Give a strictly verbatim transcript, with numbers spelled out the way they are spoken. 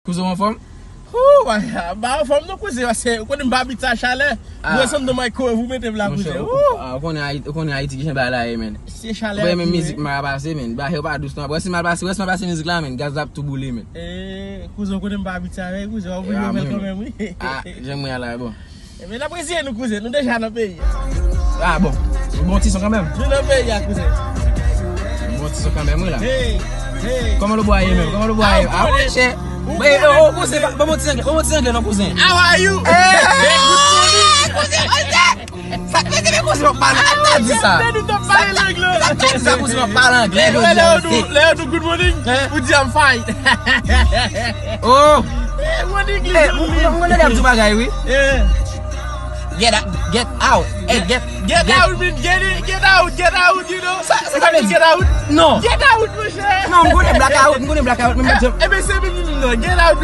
Kouzen w anfòm? Ooh, ba, ba anfòm non kouzen, paske ou konnen m pa abitye a chalè. Mwen sanm nan microwave ou mete m la kouzen. Ooh. Ou konnen Ayiti, ou konnen Ayiti ki jan bagay la ye, men. Se chalè. Ou pa menm mizik mal pase, men. Bagay yo pa dous non. Wè si mal pase, wè si mal pase mizik la, men. Gaz la ap tou boule, men. Eh, kouzen ou konnen m pa abitye avè kouzen, w ap oblije fè l kanmenm wi. Ah, jan mwen la bon. Ebyen, n ap eseye nou kouzen, nou deja nan peyi a. Ah bon. Bon ti son kanmenm. Nou nan peyi a kouzen. Bon ti son kanmenm wi la. Hey, hey. Kòman le boy ye menm? Kòman le boy ye? Ah, monchè. Bon, oh, kouzen, bon ti anglè, bon ti anglè non kouzen. How are you? Hey, good morning. Kouzen, kouzen. Sa k fè se kouzen w ap pale? Sa k fè nou t ap pale lang lan? Sa k fè kouzen w ap pale anglè jodi a? Lè yo di good morning, ou di I'm fine. Oh. Hey, what English? Hey, mwen mwen mwen ap di bagay wi. Get out, get out. Hey, get, get out mean get it, get out, get out, you know. Sa sa vle di get out? Non. Get out, monchè. Non, m konnen blackout, m konnen blackout, men mwen di. Ebyen se minimum non. Get out.